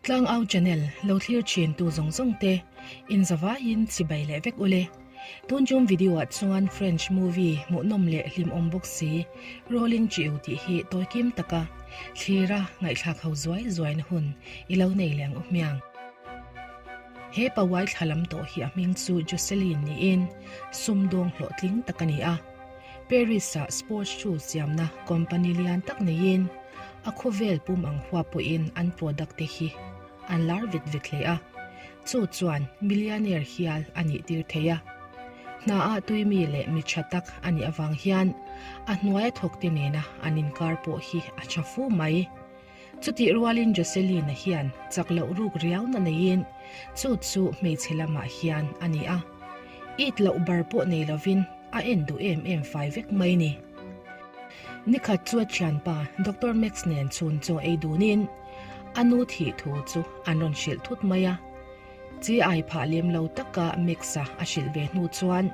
Tlangau channel lo thlir thin tu zawng zawng te in zavaiin chibai leh vek ule. Tun tum video ah chuan French movie hmuhnawm leh hlimawm bawk si Rolling Chiu tih hi tawikim taka thlira ngaihthlak ho zuai zuaina hun i lo nei leh ang u hmiang. He pawai thla lam tawh hi a hming chu Jocelyn niin sumdawng hlawhtling tak a ni a. Paris-ah sports shoe siamna company lian tak neiin a khawvel pum ang hua pawhin an product te hi an lar vet vet hle a, chu chuan millionaire hial a nih tir thei a. Hna ah tui mi leh mi tha tak a nih avang hian a hnuaia thawk te nena an inkar pawh hi a tha fu mai. Chutih rualin Jocelyn-a hian chak loh ruk riauna neiin chu chu hmeichhe lamah hian a ni a, it loh bar pawh nei lovin a en duh em em fai vek mai ni. Nikhat chu a thianpa Doctor Max nen chhun chaw ei dunin a nu thih thu chu an rawn hrilh thut mai a. Chi ai phah lem lo taka Max-a a hrilh ve hnu chuan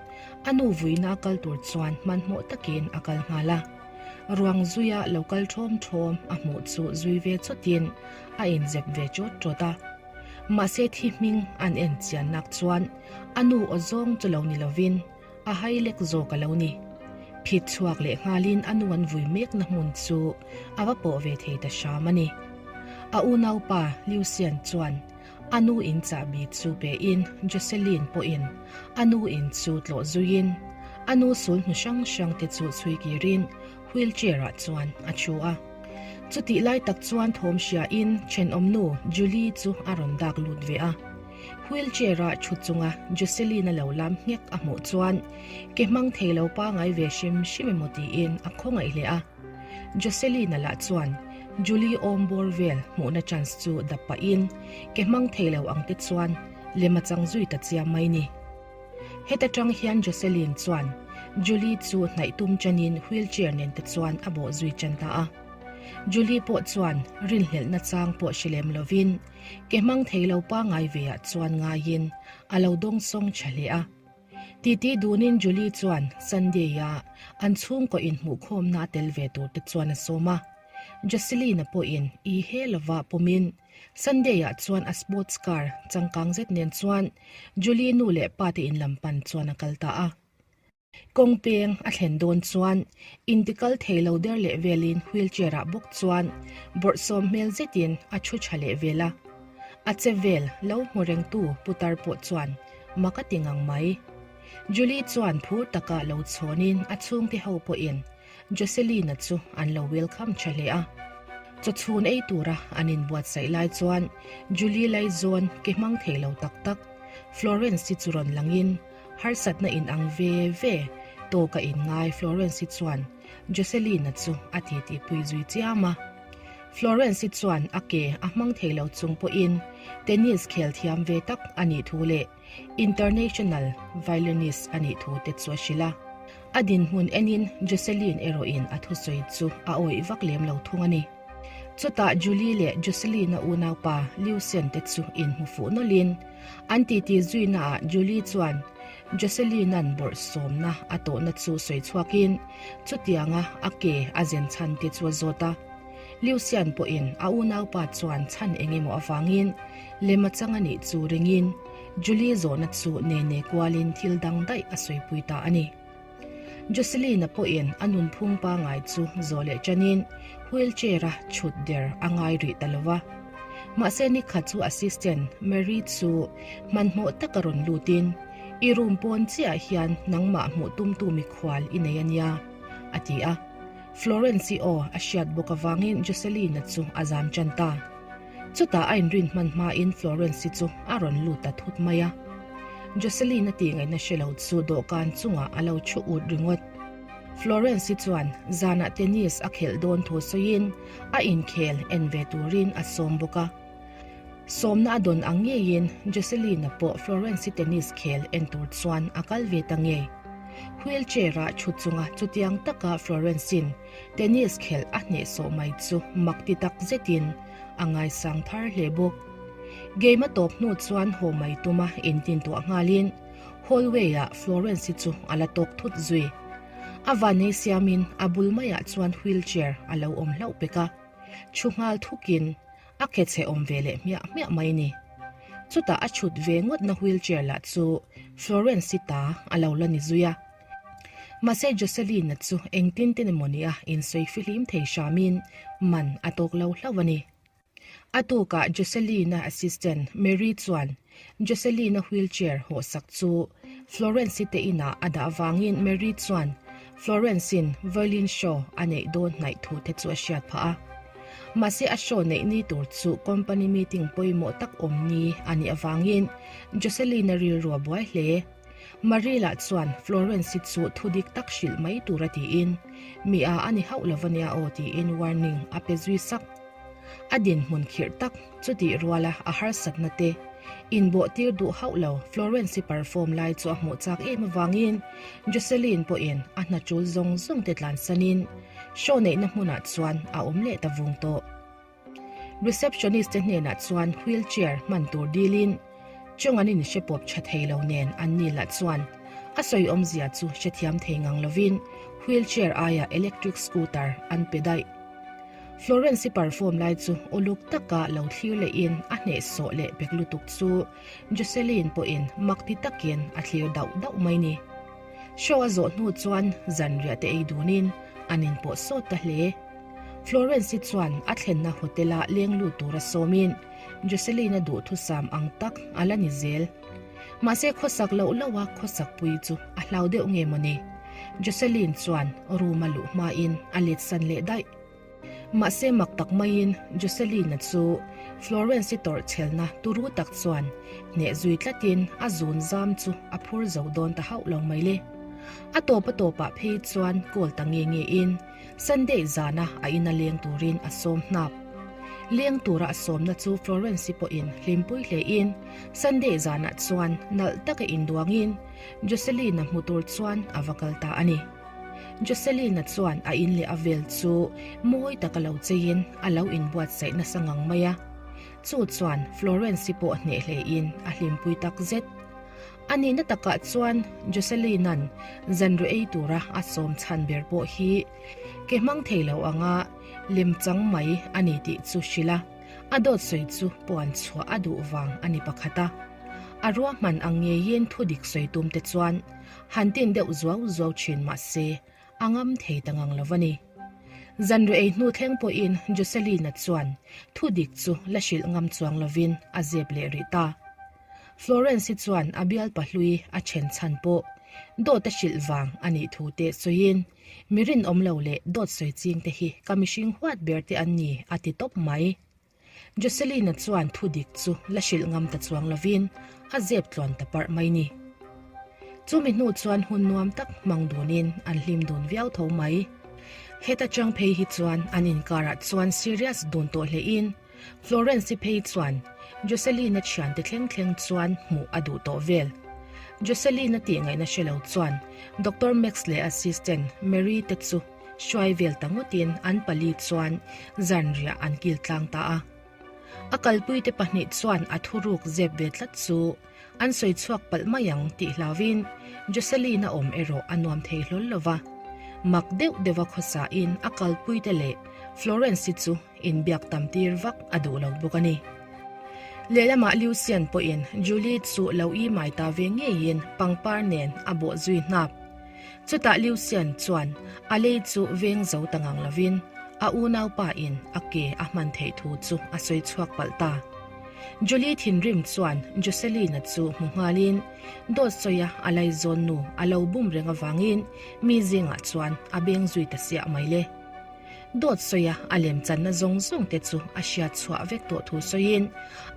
a nu vuina a kal tur chuan hmanhmawh takin a kal nghal a. Ruang zuia lo kal thawm thawm a hmuh chu zui ve chawtin a inzep ve chawt chawt a. Mahse thi hming an en chian nak chuan a nu aw zawng chu lo ni lovin a hai lek zawk a lo ni. Phit chhuak leh nghalin a nu an vui mekna hmun chu a va pawh ve thei ta hram a ni. A unaupa Lucien chuan a nu in chahbi chu pein Jocelyn pawhin a nu in chu tlawh zuiin a nu sul hnu hrang hrang te chu chhui kirin wheelchair ah chuan a thu a. Chutih lai tak chuan thawm hriain thenawmnu Julie chu a rawn dak lut ve a. Wheelchair ah thu chunga Jocelyn a lo lam nghek a hmuh chuan ke hmang thei lo pangai ve hrim hrim emaw tiin a khawngaih hle a. Jocelyn-a lah chuan Julie awm bawr vel hmuhna chance chu dap pahin ke hmang thei lo ang te chuan lem a chang zui ta chiam mai ni. Heta tang hian Jocelyn chuan Julie chu hnaih tum chanin wheelchair nen te chuan a bawh zui chan ta a. Julie pawh chuan rinhlelhna chang pawh hre lem lovin ke hmang thei lo pangai ve ah chuan ngaiin a lo dawngsawng tha hle a. Titi dunin Julie chuan Sunday-a an chhungkaw inhmuhkhawmna a tel ve tur te chuan a sawm a. Jocelyn-a pawhin i he lova pawmin Sunday-ah chuan a sports car changkang zet nen chuan Julie nu leh pa te in lam pan chuan a kal ta a. Kawng peng a thlen dawn chuan intikal thei lo der leh velin wheelchair-ah bawk chuan bawrhsawm hmel zetin a thu tha leh vel a. A che vel lo hmu rengtu putar pawh chuan mak a ti ngang mai. Julie chuan phur taka lo chhawnin a chhungte ho pawhin Jocelyn-a chu an lo welcome tha hle a. Chawchhun ei tura an inbuatsaih lai chuan Julie laizawn ke hmang thei lo tak tak Florence-i chu rawn langin harsatna in ang ve ve tawka inngai Florence-i chuan Jocelyn-a chu a titipui zui chiam a. Florence-i chuan a ke a hmang thei lo chung pawhin tennis khel thiam ve tak a nih thu leh international violinist a nih thu te chu a hrilh a. A dinhmun enin Jocelyn erawhin a thusawi chu a awih vak lem lo thung a ni. Chutah Julie leh Jocelyn-a unaupa Lucien te chu inhmu fuh nawlhin an titi zuinaah Julie chuan Jocelyn-a'n bawrhsawmna a tawhna chu sawi chhuakin chutianga a ke a zen chhan te chu a zawt a. Lucian pawhin a unaupa chuan chhan eng emaw avangin lem a chang a nih chu ringin Julie zawhna chu nene kualin thil dang daih a sawipui ta a ni. Jocelyn-a pawhin a nunphung pangai chu zawh leh tanin wheelchair-a chhut der a ngai rih ta lo va. Mahse nikhat chu assistant Mary chu hmanhmawh taka rawn lutin, I room pawn chiah hian nangmah hmuh tumtu mikhual i nei a nia, a ti a. Florence-i aw a hriat bawk avangin Jocelyn-a chu a zam tan ta. Chutah a inrin hman hmain Florence-i chu a rawn lut ta thut mai a. Jocelyn-a tih ngaihna hre lo chu dawhkan chungah a lo thu ut ringawt. Florence-i chuan zanah tennis a khelh dawn thu sawiin a inkhel en ve turin a sawm bawk a. Sawmna a dawn ang ngeiin Jocelyn-a pawh Florence-i tennis khel en tur chuan a kal ve ta ngei. Wheelchair-ah thut chunga chutiang taka Florence-in tennis khelh a hnehsawh mai chu mak ti tak zetin a ngaisang thar hle bawk. Game a tawp hnu chuan haw mai tuma intintuah nghalin hallway-ah Florence-i chu a la tawk thut zui. A vanei siamin a bul maiah chuan wheelchair a lo awm hlauh pek a. Thu nghal thukin. A ke chhe awm ve leh hmiah hmiah mai ni. Chutah a chhut ve ngawtna wheelchair lah chu Florence-i ta a lo la ni zui a. Mahse Jocelyn-a chu engtin ten emaw nia insawi fihlim thei hramin man a tawk lo hlauh a ni. A tukah Jocelyn-a assistant Mary chuan Jocelyn-a wheelchair hawhsak chu Florence-i te inah a dah avangin Mary chuan Florence-in violin show a neih dawn hnaih thu te chu a hriat phah a. Mahse a show neih ni tur chu company meeting pawimawh tak awm ni a nih avangin Jocelyn-a rilru a buai hle. Marie lah chuan Florence-i chu thu dik tak hrilh mai tura tiin, Mi a a ni hauh lo ania aw tiin warning a pe zui sak. A dinhmun khirh tak chutih ruala a harsatna te inbawh tir duh hauh lo Florence-i perform lai chu a hmuh chak em avangin Jocelyn pawhin a hna tul zawng zawng te tlansanin show neihna hmunah chuan a awm leh ta vung tawh. Receptionist te hnenah chuan wheelchair hman tur dilin chung an inhre pawp tha thei lo nen an ni lah chuan a sawi awmzia chu hrethiam thei ngang lovin wheelchair aia electric scooter an pe daih. Florence-i perform lai chu uluk taka lo thlir lehin a hnehsawh leh pek lutuk chu Jocelyn pawhin mak ti takin a thlir dauh dauh mai ni. Show a zawh hnu chuan zanriah te ei dunin an inpawh sawt ta hle. Florence-i chuan a thlenna hotel-a leng lut tura sawmin Jocelyn-a duhthusam ang tak a la ni zel. Mahse khawsak loh loha khawsak pui chu a hlau deuh nge mawni? Jocelyn chuan room a luh hmain a letsan leh daih. Mahse mak tak maiin Jocelyn-a chu Florence-i tawrh chhelna turu tak chuan hneh zui tlatin a zun zam chu a phur zo dawn ta hauh lo mai le. A tawp a tawpah phei chuan call ta nge nge in Sunday zana a ina leng turin a sawm hnap. Leng tura a sawmna chu Florence-i pawhin hlimpui hlein Sunday zanah chuan nalh taka induangin Jocelyn-a hmu tur chuan a va kal ta a ni. Jocelyn-a chuan a in leh a vel chu mawi taka lo cheiin a lo inbuatsaih nasa ngang mai a. Chu chuan Florence-i pawh hneh hlein a hlimpui tak zet. A nihna takah chuan Jocelyn-a'n zanriah ei tura a sawm chhan ber pawh hi ke hmang thei lo anga lemchang mai a ni tih chu hrilh a, a dawt sawi chu puan chhuah a duh vang a ni pakhat a. A ruahman ang ngeiin thu dik sawi tum te chuan han tin deuh zuau zuau thin mah se a ngam thei ta ngang lo a ni. Zanriah ei hnu thleng pawhin Jocelyn-a chuan thu dik chu la hrilh ngam chuang lovin a zep leh rih ta. Florence-i chuan a bialpa hlui a then chhan pawh dawt a hrilh vang a nih thu te sawiin, Mi rinawm lo leh dawt sawi ching te hi ka mihring huat ber te an ni a ti tawp mai. Jocelyn-a chuan thu dik chu la hrilh ngam ta chuang lovin a zep tluan ta parh mai ni. Chumi hnu chuan hun nuam tak hmang dunin an hlim dun viau tho mai. Heta chang phei hi chuan an inkarah chuan serious dun tawh hlein Florence-i phei chuan Jocelyn-a thiante thleng thleng chuan hmuh a duh tawh vel. Jocelyn-a tih ngaihna hre lo chuan Doctor Max leh assistant Mary te chu hruai vel ta ngawtin an pali chuan zanriah an kil tlang ta a. A kalpuite pahnih chuan a thuruk zep ve tlat chu an sawi chhuak palh mai ang tih hlauhin Jocelyn-a awm erawh a nuam thei hlawl lo va. Mak deuh deuha khawsain a kalpuite leh Florence-i chu inbiak tam tir vak a duh lo bawk a ni. Lehlamah Lucian pawhin Julie chu lo i mai ta ve ngeiin pangpar nen a bawh zui hnap. Chutah Lucian chuan a lei chu veng zo ta ngang lovin a unaupa in a ke a hman theih thu chu a sawi chhuak palh ta. Julie thinrim chuan Jocelyn-a chu hmu nghalin dawt sawia a laizawn nu a lo bum reng avangin mi zingah chuan a beng zui ta siah mai le. Dawt sawia a lemchanna zawng zawng te chu a hriat chhuah vek tawh thu sawiin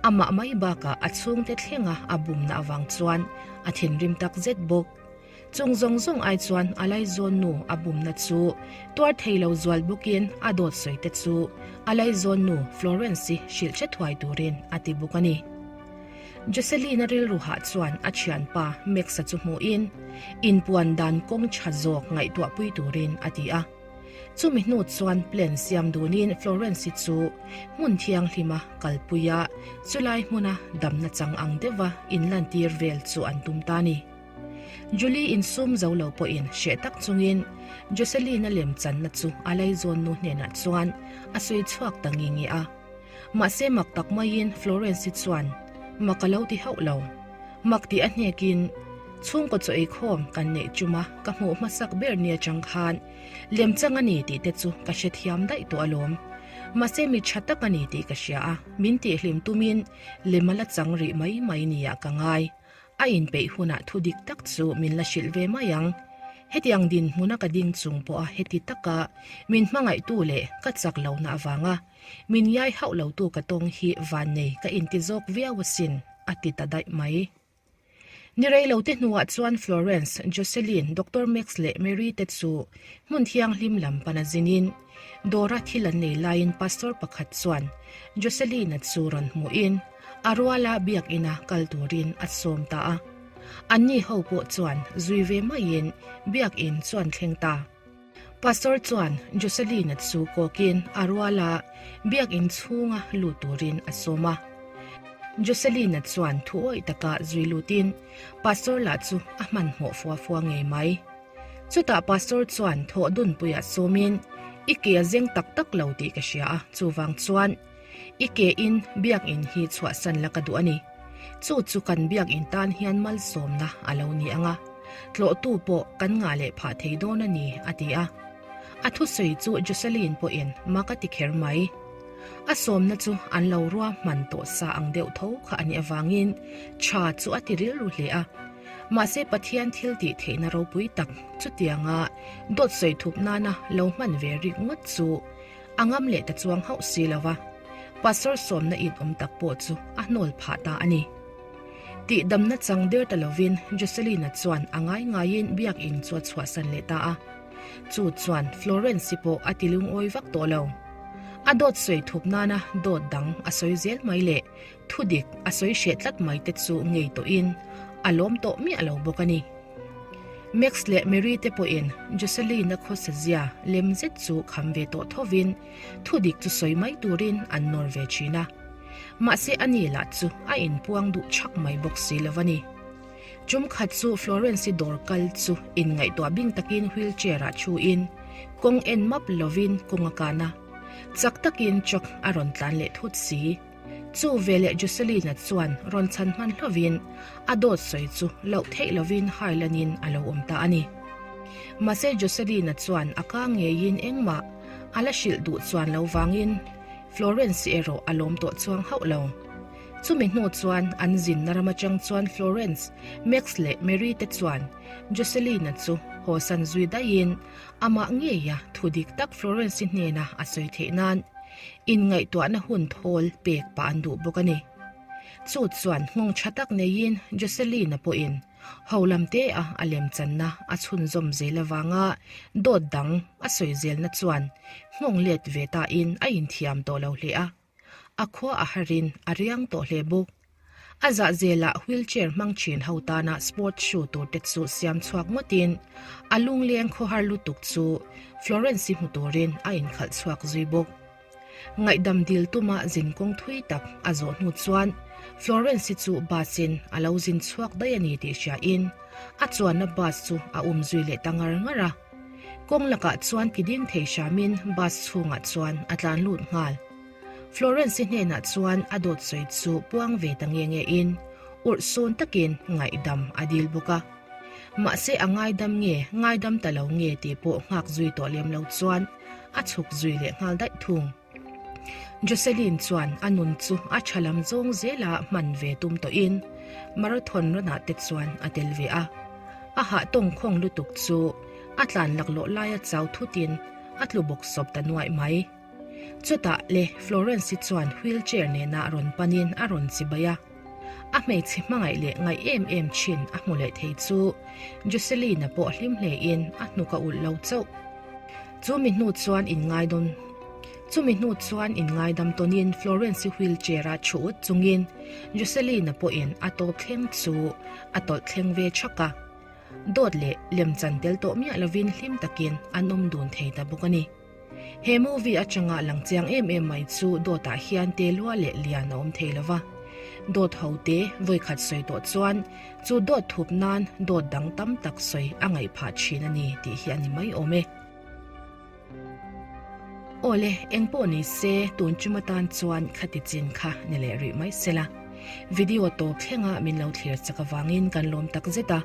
amah mai bakah a chhungte thlenga a bumna avang chuan a thinrim tak zet bawk. Chung zawng zawng ai chuan a laizawn nu a bumna chu tuar thei lo zual bawkin a dawt sawi te chu a laizawn nu Florence-i hrilh hre thuai turin a ti bawk a ni. Jocelyn-a rilru hah chuan a thianpa Max-a chu hmuhin inpuan dan kawng tha zawk ngaihtuahpui turin a ti a. Chumi hnu chuan plan siam dunin Florence-i chu hmun thianghlima kalpui a, chulai hmuna damna chang ang deuha inlantir vel chu an tum ta a ni. Julie insum zo lo pawhin hreh tak chungin Jocelyn-a lemchanna chu a laizawn nu hnenah chuan a sawi chhuak ta nge nge a. Mahse mak tak maiin Florence-i chuan mak a lo ti hauh lo. Mak tih a hnekin chhungkaw chaw eikhawm kan neih chuma ka hmuh hmasak ber ni atang khan lemchang a ni tih te chu ka hrethiam daih tawh alawm. Mahse mi tha tak a ni tih ka hria a, min tihhlim tumin lem a la chang rih mai mai nia ka ngai. A inpeih hunah thu dik tak chu min la hrilh ve mai ang. Hetiang dinhmuna ka ding chung pawha heti taka min hmangaihtu leh ka chak lohna avanga min iai hauh lotu ka tawng hi vannei ka inti zawk viau asin, a ti ta daih mai. Ni rei lote hnuah chuan Florence, Jocelyn, Doctor Max leh Mary te chu hmun thianghlim lam pana zinin dawra thil an nei laiin pastor pakhat chuan Jocelyn-a chu rawn hmuhin A ruala biakina kal turin a sawm ta a. Anni ho pawh chuan zui ve maiin biakin chuan thleng ta. Pastor chuan Jocelyn-a chu kawkin a ruala biakin chhunga lut turin a sawm a. Jocelyn-a chuan thu awih taka zui lutin Pastor lah chu a hmanhmawh fua fua ngei mai. Chutah Pastor chuan thawh dunpuiah sawmin, I ke a zeng tak tak lo tih ka hria a, chuvang chuan I ke in biakinn hi chhuahsan la ka duh a ni. Chu chu kan biakinn tan hian malsawmna a lo ni ang a, tlawhtu pawh kan ngah leh phah thei dawn a ni, a ti a. A thusawi chu Jocelyn pawhin mak a ti kher mai. A sawmna chu an lo ruahman tawh sa ang deuh tho kha a nih avangin tha chu a ti rilru hle a. Mahse Pathian thil tih theihna ropui tak chutianga dawt sawi thup nana lo hman ve rik ngawt chu A ngam leh ta chuang hauh si lo va, Pastor sawmna in awm tak pawh chu a hnawl phah ta a ni. Tihdamna chang der ta lovin Jocelyn-a chuan a ngai ngaiin biakin chu a chhuahsan leh ta a. Chu chuan Florence-i pawh a ti lungawi vak tawh lo. A dawt sawi thup nana dawt dang a sawi zel mai leh thudik a sawi hreh tlat mai te chu ngei tawhin a lawm tawh miah lo bawk a ni. Max leh Mary te pawhin Jocelyn-a khawsa zia lem zet chu kham ve tawh thovin thudik chu sawi mai turin an nawr ve thin a. Mahse ani lah chu a inpuang duh chhak mai bawk si lo a ni. Tum khat chu Florence-i dawr kal chu inngaihtuah bing takin wheelchair-ah thuin kawng en map lovin kawng a kan a, chak takin truck a rawn tlan leh thut si. Chu veleh Jocelyn-a chuan rawn chhan hman hlovin a dawt sawi chu loh theih lovin hailanin a lo awm ta a ni. Mahse Jocelyn-a chuan a ka ngeiin engmah a la hrilh duh chuan lo vangin Florence-i erawh a lawm tawh chuang hauh lo. Chumi hnu chuan an zinna ram atang chuan Florence, Max leh Mary te chuan Jocelyn-a chu hawsan zui daihin amah ngeia thu dik tak Florence-i hnena a sawi theih nan Inngaihtuahna hun thawl pek pah an duh bawk a ni. Chu chuan nghawng tha tak neiin Jocelyn-a pawhin ho lam te a a lemchanna a chhunzawm zel avanga dawt dang a sawi zelna chuan nghawng let ve tain a inthiam tawh lo hle a. A khua a harin a riang tawh hle bawk. A zah zelah wheelchair hmang thin ho tana sport shoe tur te chu siam chhuak ngawtin a lungleng khawhar lutuk chu Florence-i hmu turin a inkhalh chhuak zui bawk. Ngaihdam dil tuma zin kawng thui tak a zawh hnu chuan Florence-i chu bus-in a lo zin chhuak daih a ni tih hriain a chuanna bus chu a um zui leh ta ngar ngar a. Kawng lakah chuan ki ding thei hramin bus chhungah chuan a tlan lut nghal. Florence-i hnenah chuan a dawt sawi chu puang ve ta nge nge in urh sawn takin ngaihdam a dil bawk a. Mahse a ngaidam nge ngaidam ta lo nge tih pawh nghak zui tawh lem lo chuan a chhuk zui leh nghal daih thung. Jocelyn chuan a nun chu a tha lam zawng zela hman ve tum tawhin marathon run-ah te chuan a tel ve a. A hah tawngkhawng lutuk chu a tlan laklawh laia chau thutin a tlu bawk sawp ta nuaih mai. Chutah le Florence-i chuan wheelchair nena rawn panin a rawn chibai a. A hmeichhe hmangaih leh ngaih em em thin a hmu leh thei chu Jocelyn-a pawh hlim hlein a hnuk a ulh lo chauh. Chu mi hnu chuan inngaidawm Chumi hnu chuan inngaidam tawnin Florence-i wheelchair-a thu ut chungin Jocelyn-a pawhin a tawp thleng chu a tawlh thleng ve thak a. Dawt leh lemchan tel tawh miah lovin hlim takin an awm dun thei ta bawk a ni. He movie atanga lang chiang em em mai chu dawtah hian te lua leh lian a awm thei lo va. Dawt ho te vawikhat sawi tawh chuan chu dawt thup nan dawt dang tam tak sawi a ngaih phah thin a ni tih hi a ni mai awm e. Awle, eng pawh ni se, tun tum atan chuan khati chin kha ni leh rih mai sela. Video tawp thlenga min lo thlir chak avangin kan lawm tak zet a.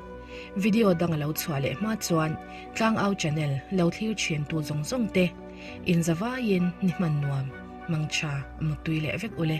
Video dang a lo chhuah leh hma chuan Tlangau channel lo thlir thintu zawng zawng te inzavaiin ni hman nuam, mangtha, mutui leh vek ule.